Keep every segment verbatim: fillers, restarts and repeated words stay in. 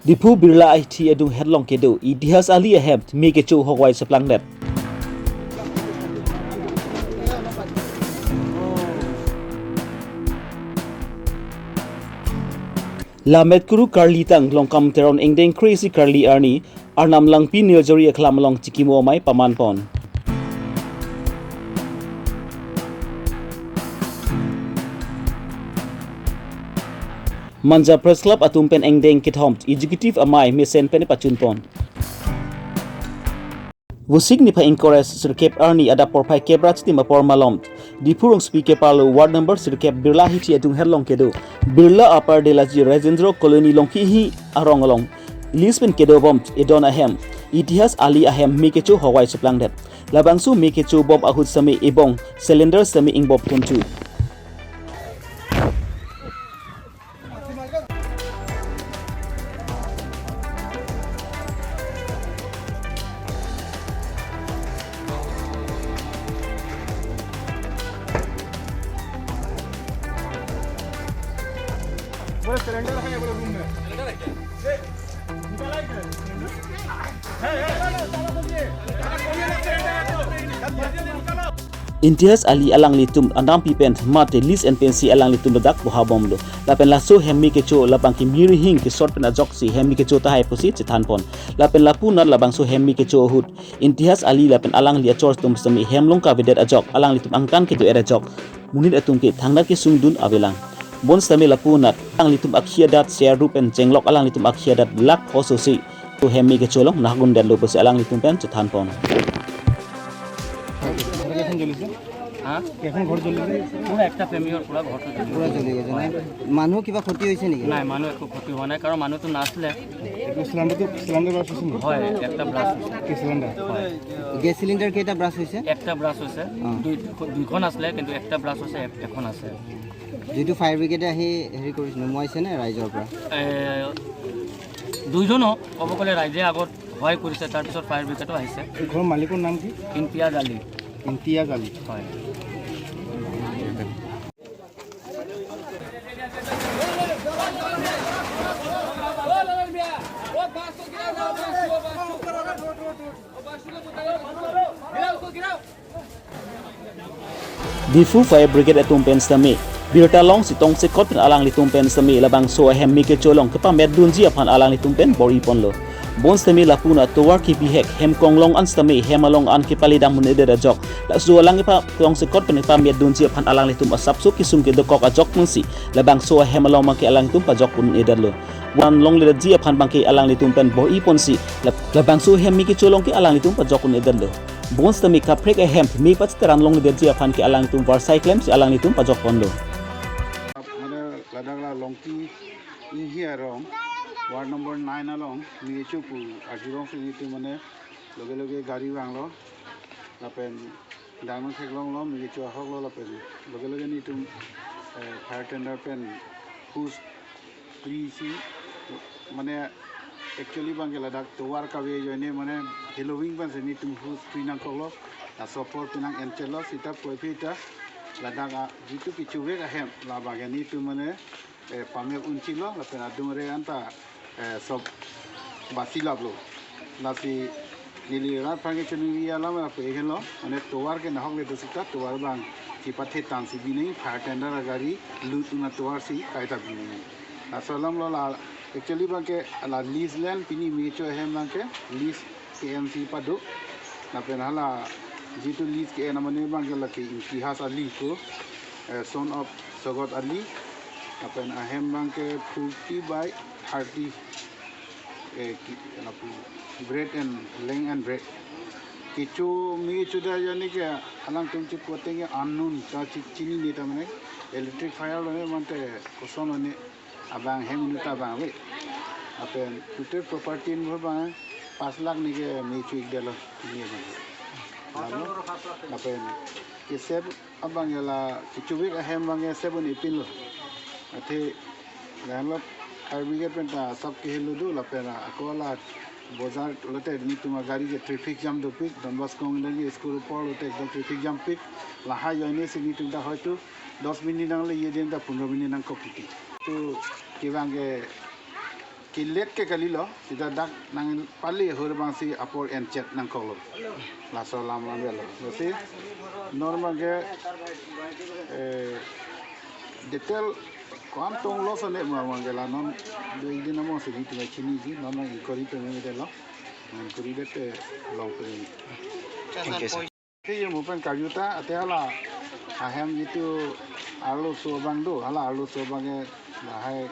Diphu Birla ahithi adung herlong kedo, Itihas Ali ahem me kecho hokvai cheplangdet. Lamet kuru karli tang Longkam Teron ingdeng kre-isi karli arni Arnam Langpi Nirjori akhlam along chikimo amei paman pon. Manja Press Club atum pen ingdeng kethom Executive amei mesen pen pachun pon. Vosik niphai ingkoi ra sirkep arni adap porphai kep ra chitim apor malom Diphu rongsopi kepalo ward number sirkep Birla ahithi adung herlong kedo Birla Upper Delaji Rajendra Colony Longkihi arong along lease pen kedo bom edon ahem Itihas Ali ahem me kecho hokvai cheplangdet. Labangso me kecho bom ahut sitame ebong cylinder sitame ingbop ponchu. बोले सिलेंडर है, बोले रूम में। सिलेंडर है क्या? निकाला है क्या? Itihas Ali alanglitum anampi pen mate lease en pensi alanglitum ladak boha bomlo. Lapen laso hem me kecho labang ke mir hing kesot pen ajoksi hem me kecho tahai pusi chethan pon. Lapen lapu nat labangso hem me kecho ahut Itihas Ali lapen alangli achor atum sitame hem along kavedet ajok alanglitum angtan kedo-er ajok monit atum ke thangnat kesung dun avelang. Bonsitame lapu nat alanglitum akhei adat ser rup pen chenglok alanglitum akhei adat lak hososi to hem me kecho along nahok dundetlo pusi alanglitum pen chethan pon. ঘৰ কেইখন জ্বলিছে? হা? কেইখন ঘৰ জ্বলিছে? পুৰা একটা ফেমিলিৰ পুৰা ঘৰটো জ্বলি পুৰা জ্বলি গৈছে, নাই? মানুহ কিবা ক্ষতি হৈছে নেকি? নাই, মানুহ একো ক্ষতি হোৱা নাই, কাৰণ মানুহটো নাছিলে। এইটো চিলিণ্ডাৰটো, চিলিণ্ডাৰ ব্লাষ্ট হৈছে নেকি? হয়, একটা ব্লাষ্ট হৈছে। কি চিলিণ্ডাৰ? হয়। গেছ চিলিণ্ডাৰ কেইটা ব্লাষ্ট হৈছে? একটা ব্লাষ্ট হৈছে। অ। দুই-, দুইখন আছিলে, কিন্তু একটা ব্লাষ্ট হৈছে, এ-, এখন আছে। যিটো ফায়াৰ ব্ৰিগেডে আহি হেৰি কৰিছে, নুমুৱাইছে নে ৰাইজৰ পৰা? এ, দুইজনো, ক'ব গ'লে ৰাইজে আগত সহায় কৰিছে, তাৰপিছত ফায়াৰ ব্ৰিগেডো আহিছে। এই ঘৰৰ মালিকৰ নাম কি? ইমতিয়াজ আলী। ইমতিয়াজ আলী। হয়। Diphu Fire Brigade atum pen sitame birta longsi tongsekot pen alanglitum pen sitame labangso ahem me kecho along kepamet dunji aphan alanglitum pen bor-i ponlo. Bonsitame lapu nat tovar kebihek hem konglong an sitame hem along an kepaledam un-edet ajok, laso alang kepa tongsekot pen kepamet dunji aphan alanglitum asapso kesung kedokok ajok pensi labangso ahem along abangke alanglitum pajok un-edetlo. Van longledetji aphan abangke alanglitum pen bor-i ponsi lab-, labangso hem me kecho along ke alanglitum pajok un-edetlo. Bonsitame kaprek ahem me pachetaran longledetji aphan ke alanglitum varsai klemsi alanglitum pajok ponlo. Mane ladak la Longkihi arong, ward number nine along, me kecho pu arjulongsi nelitum mane loge loge gari vanglo, lapen dangno theklonglo, me kecho ahoklo, lapen loge loge nelitum, eh, fire tender pen hose pri si, mane actually abangke ladak tovar kave ajoine mane heloving pensi nelitum hose pri nangkoklo, laso apor penang enchelo, seta puvoiphit ta ladak a jitu kechuvek ahem labangke nelitum mane, eh, pame unchilo, lapen adung re anta, eh, sob basi laplo. Lasi neli rat aphan kechoningri alam lapu ekhelo, mane tovar ke nahokledet seta tovar abang chipathe tangsi binong, fire tender agari lut un atovar si kaita binong. Laso alamlo la, actually abangke la lease land, pini me kecho ahem abangke lease ke-ensi pado. Lapen hala jitu lease ke-en amane abangke lake Imtihas Ali ko, eh, son of Sogot Ali. Lapen ahem abangke forty by thirty, eh, ki-, lapu breadth and length and breadth. Kecho me kecho da yani ke alangtum chipoteng unknown ta chi-, chinine ta mane electric fire lone mante koson lone abang hem inut ta abang ave. Lapen total property inut abang pas lakh neke me kecho-ikdetlo, ne abang. Lalu, lapen ke save abang la kechuvek ahem abang save un-epinlo. Athe, lahenlo fire brigade pen ta asap kehelo do, lapen ako la bojar lote nelitum agari ke traffic jam dopik, Don Bosco Angle School apor lote ekdom traffic jam pik, lahai ajoine si nelitum ta hoito dos minute nangle, ye din ta pondro minute nangkok titi. To kevang ke Kilet ke kalilo, sita dak nangpale ahur abangsi apor enchet nangkoklo. Laso alam lang lo. Lasi non abangke, eh, detail ko-an tong lo sone ma abangke la non dui din amo sini tinggal chiniji, non abang inquiry pemedetlo. Inquiry det te long pemedetlo. Thank you, sir. Te ye mo pen karju ta, ate hala ahem jitu arloso abang do, hala arloso abangke lahai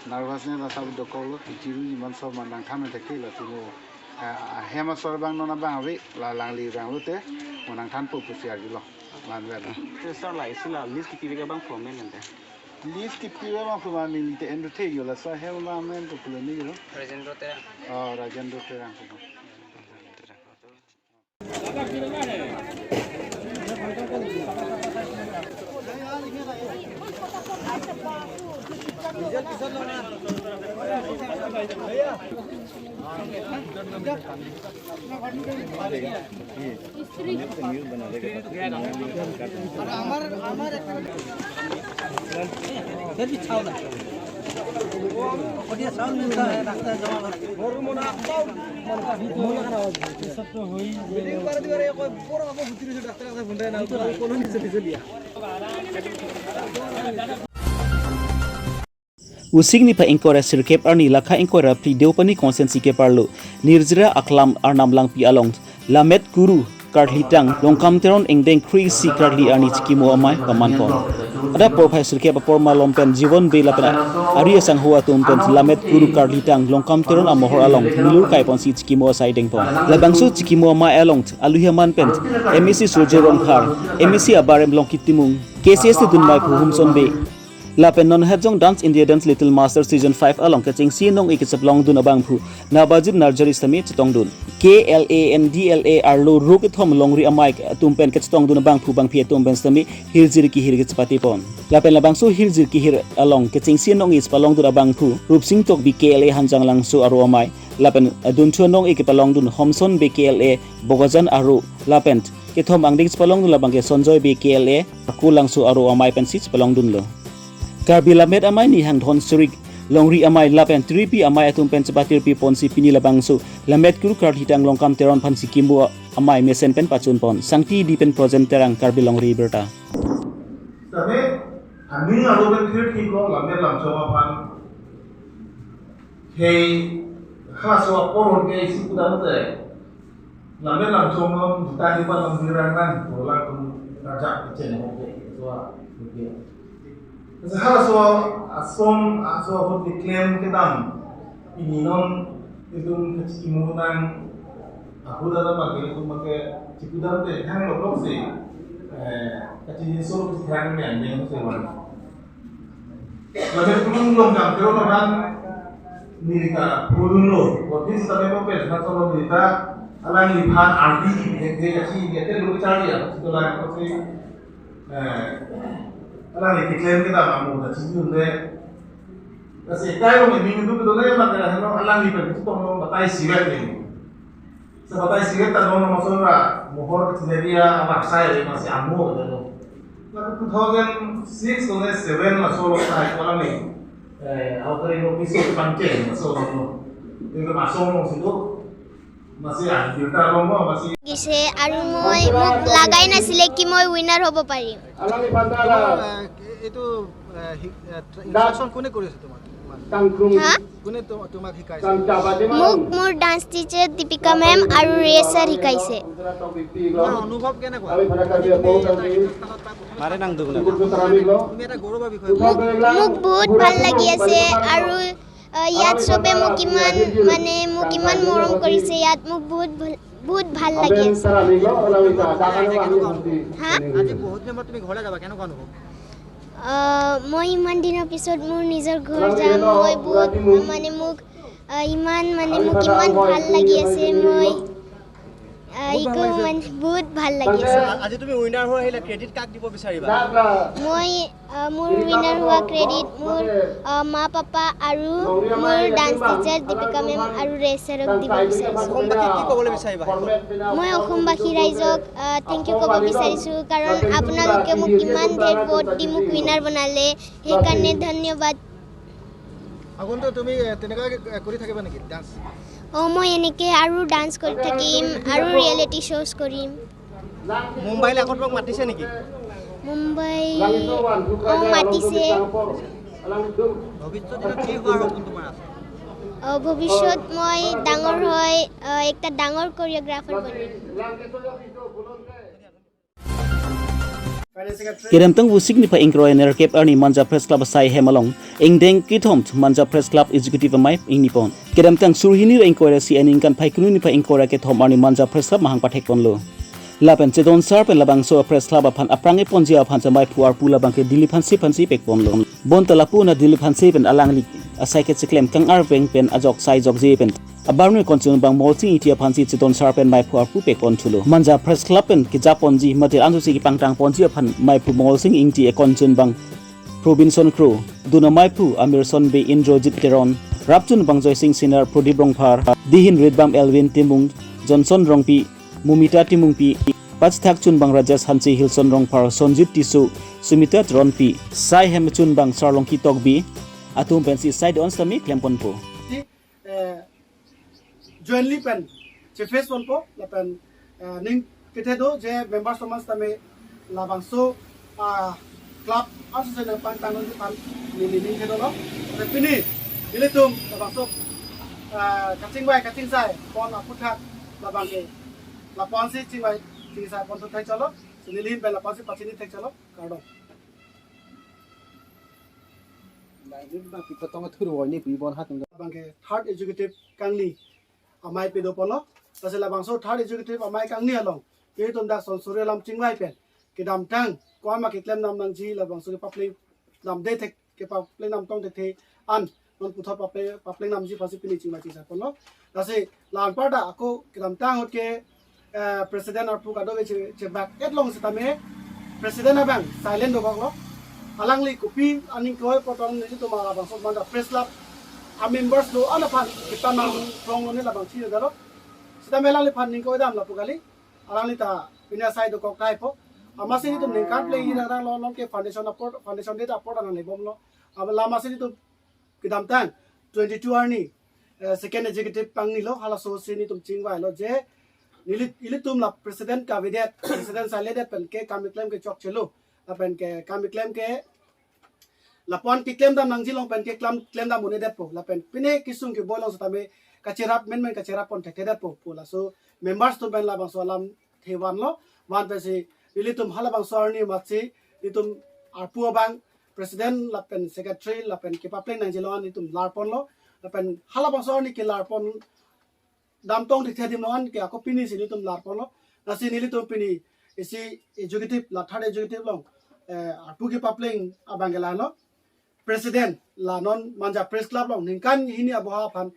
nervousness asap dokoklo, kechiru jiman so man nangthan thekthelo, lasi mo, eh, ahem asor abang non abang ave, la alangli abang lote mo nangthanpo pusi arjulo, la-an ave. Te sir, la isi la list kipi ave abang formen ante. List kipi ave abang formen neli te endu the yo, laso ahem abang amen pu pulo neli lo. Rajendra Terang. Oh, Rajendra Terang. Using niphai ingkoi ra sirkep arni lakha ingkoi ra phli Deopani constituency keparlo Nirjra Aklam Arnam Langpi along Lammet Kuru Karlitang Longkam Teron ingdeng kre-isi karli arni chikimo amei pamanpon. Adap porphai sirkep apor malom pen Jiwon Bey lapen ari asangho atum pen Lammet Kuru Karlitang Longkam Teron amohor along milur kaiponsi chikimo asai dengpon. Labangso chikimo amei along aluhi aman pen M A C Surjya Rongphar, M A C abarem Longki Timung, K C S A dunmai phu Homson Bey, lapen non Hajong Dance India Dance Little Master Season five along kechengsi nong-e kechepalongdun abangphu Nabajit Narjari sitame chetongdun. K L A and D L A arlo ro kethom longri amei atum pen kachetongdun abangphu bangphi atum pen sitame hirjir kehir kechepatepon. Lapen labangso hirjir kehir along kechengsi nong-e chepalongdun abangphu Rupsing Tokbi K L A Hanjanglangso aro amei, lapen adunthu nong-e kepalongdun Homson Bey K L A Bokajan aro, lapen kethom angdeng chepalongdun labangke Sonjoy Bey K L A Arkolangso aro amei pensi chepalongdunlo. Karbi Lammet Amei Nihang Dhonsurik longri amei lapen tiripi amei atum pen chepatirpiponsi pini labangso Lammet Kuru Karlitang Longkam Teron aphan chikimo amei mesen pen pachunpon. Sangti Di pen Projen Terang, Karbi Longri Abirta. Tame aning aro pen thirthiplo Lammet Lamchong aphan. Hei, halaso apor ke isi pudamte Lammet Lamchong along juta hipa lam dirang nang, bola tum rajak kecen ho ke, so a, oke. Asa halaso asom, aso ahut keklem kedam, pini non itum kachikimo nang, ahut ada makel itum make chikudamte thang lo si, eh, kachini solo kachithang men den se wan. Lapen Kuru Longkam Teron aphan neli ta pudunlo, boti sitame ko pen phan solo neli ta alangliphan ardi, he, he, kachi, he, te lu charli ya, sito lang ko si, eh, alangli keklem kedam amo ta chidunde. Lasi kai lo ni ming du do le ma kala helo alangli pen chitong lo batai sivet ni. Sebatai siret ta non masonra mohor kecil dia abak saya dia masih amo dia lo. Lalu two thousand six, two thousand seven laso lo saya ko alam ni. Eh, auto ino piso pancen laso lo. Itu masuk lo situ. Masih ada juta lo mo masih. Gise aru moi muk lagai na sile ki moi winner hobo parim. Alam ni pantara. Itu, eh, hi-, eh, tra-, instruction কোনে কৰিছে তোমাক? হা? কোনে তো-, তোমাক শিকাইছে? মোক মোৰ dance teacher Deepika মেম আৰু ৰে ছাৰ শিকাইছে। তোমাৰ অনুভৱ কেনেকুৱা? তুমি এটা শিক্ষক স্থানত পাই প্ৰথম মাৰে নাং দুগুণ। তুমি এটা গৌৰৱৰ বিষয়। মোক, মোক বহুত ভাল লাগি আছে আৰু, আহ, ইয়াত চবে মোক ইমান, মানে, মোক ইমান মৰম কৰিছে। ইয়াত মোক বহুত ভাল, বহুত ভাল লাগি আছে। আজি কেনেকুৱা অনুভৱ? হা? আজি বহুত দিনৰ মূৰত তুমি ঘৰলৈ যাবা, কেনেকুৱা অনুভৱ? আহ, মই ইমান দিনৰ পিছত মোৰ নিজৰ ঘৰ যাম। মই বহুত, মানে, মোক, আহ, ইমান, মানে, মোক ইমান ভাল লাগি আছে। মই, আহ, বহুত ভাল একো লাগিছে। মানে, বহুত ভাল লাগি আছে। আ-, আজি তুমি উইনাৰ হৈ আহিলা, ক্ৰেডিট কাক দিব বিচাৰিবা? মই, আহ, মোৰ উইনাৰ হোৱা ক্ৰেডিট মোৰ, আহ, মা, পাপা আৰু মোৰ ডান্স টিচাৰ দীপিকা মেম আৰু ৰে ছাৰক দিব বিচাৰিছোঁ। অসমবাসীক কি ক'বলৈ বিচাৰিবা? মই অসমবাসী ৰাইজক, আহ, থেংক ইউ ক'ব বিচাৰিছোঁ, কাৰণ আপোনালোকে মোক ইমান ধেৰ ভোট দি মোক উইনাৰ বনালে, সেইকাৰণে ধন্যবাদ। আগন্তুক তুমি এ, তেনেকুৱাকে এ, কৰি থাকিবা নেকি ডান্স? অ, মই এনেকে আৰু ডান্স কৰি থাকিম আৰু ৰিয়েলিটি শ্ব'জ কৰিম। মুম্বাইলৈ আগত তোমাক মাতিছে নেকি? মুম্বাই, অ, মাতিছে। ভৱিষ্যত দিনত কি হোৱাৰ সপোন তোমাৰ আছে? অ, ভৱিষ্যত মই ডাঙৰ হৈ, অ, একটা ডাঙৰ কৰিঅ'গ্ৰাফাৰ বনিম। Kedamtang Vosik niphai ingkoi ra nerkep arni Manja Press Club asai hem along ingdeng kethom Manja Press Club Executive amei ingni pon. Kedamtang suri hini ra ingkoi ra isi aningkan Phaikuni niphai ingkoi ra kethom arni Manja Press Club mahang pathek ponlo. Lapen chedon sar pen labangso Press Club aphan aphrang eponji aphan chemai phu arpu labangke Dilip Hanse aphansi pek ponlo. Bonta lapu na Dilip Hanse pen alangli asai kecheklem kang-arveng pen ajok sai jokje pen abarnu konchun bang Molsing Ingti aphansi chedon sar pen mei phu arpu pek pon thulo. Manja Press Club pen kejap ponji mate ansose kepangtang ponji aphan mei phu Molsing Ingti, ekonchun bang Probinson Kro, dun amei phu Amirson Bey, Indrajit Teron, rapchun bang Joysing Singnar, Prodip Rongphar, dihin rit bang Elvin Timung, Johnson Rongpi, Mumita Timungpi, pachethak chun bang Rajesh Hanse, Hilson Rongphar, Sonjit Tisso, Sumita Teronpi, sai hem chun bang Sarlongki Tokbi atum pensi sai don sami klem ponpo. Eh, jointly pen chief face ponpo lapen, eh, ning kethe do je members tomas tame labangso, ah, club association pangtang nangji aphan neli ning kethe dolo. Lapen pini ilitum labangso, ah, kachingvai kachingsai pon aphuthak labangke lapuansi chingvai chingsai pon thu thek cholo. Neli hin pen lapuansi pachini thek cholo. Kardom. Bang, bang, pi patong athur woi ni pi bon hat. Bangke third executive kangni amei pado ponlo. Lasi labangso third executive amei kangni along ilitum dak son suri alam chingvai pen kedamtang komat keklem dam nangji labangso kepapleng damde thek, kepapleng dam tong thekthe an non puthot papleng, papleng damji aphansi pini chingvai chingsai ponlo. Lasi la-anparta ako kedamtang ahut ke, eh, president arpu kadokave che, chebak-et long setame president abang silent dokoklo. Alangli kopi aning koi potong nelitum labangso Manja Press Club amembers do-an aphan kepanang throng lo ne labang chini dalo. Setame alangli aphan ning koi dam lapu kali. Alangli ta pini asai dokok tahai po. Amatsi nelitum ningkan plengji nang lo, non ke foundation apor, foundation day ta apor nang le bomlo. Ama la amatsi nelitum kedamtang twenty-two arni, eh, second executive pangnilo, halaso si nelitum chingvailo je neli, ilitum la president kavedet, president silent det pen ke kam keklem ke chokchelo. Lapen ke kam keklem ke lapuan keklem dam nangji along pen ke klam, klem dam un-edetpo. Lapen pine kesung keboi along setame kacherap menmen kacherap pon thekthedetpo pu laso members atum pen labangso alam the vanlo. Van pensi ilitum halabangso arni amatsi ilitum arpu abang president lapen secretary lapen kepapleng nangji along ilitum lar ponlo. Lapen halabangso arni kelar pon dam tong thekthe adim along ke ako pini si nelitum lar ponlo. Lasi nelitum pini isi executive la third executive along, eh, arpu kepapleng abang ke lalo. President la non Manja Press Club along ningkan hini aboha aphan,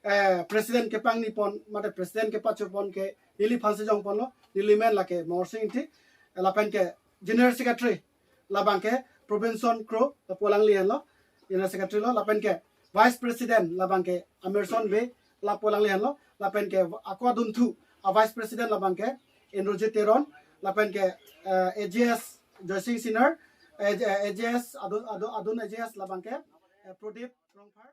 eh, president kepangni pon mate president kepacho pon ke neli aphansi jong ponlo. Neli men lake Morsing Ingti, eh, lapen ke general secretary labangke Probinson Kro, lapu alangli henlo, general secretary lo, lapen ke vice president labangke Amirson Bey, lapu alangli henlo, lapen ke ako adunthu a vice president labangke Indrajit Teron, lapen ke, eh, A G S Joysing Singnar, eh, A G S adun, adun, adun A G S labangke, eh, Prodip Rongphar.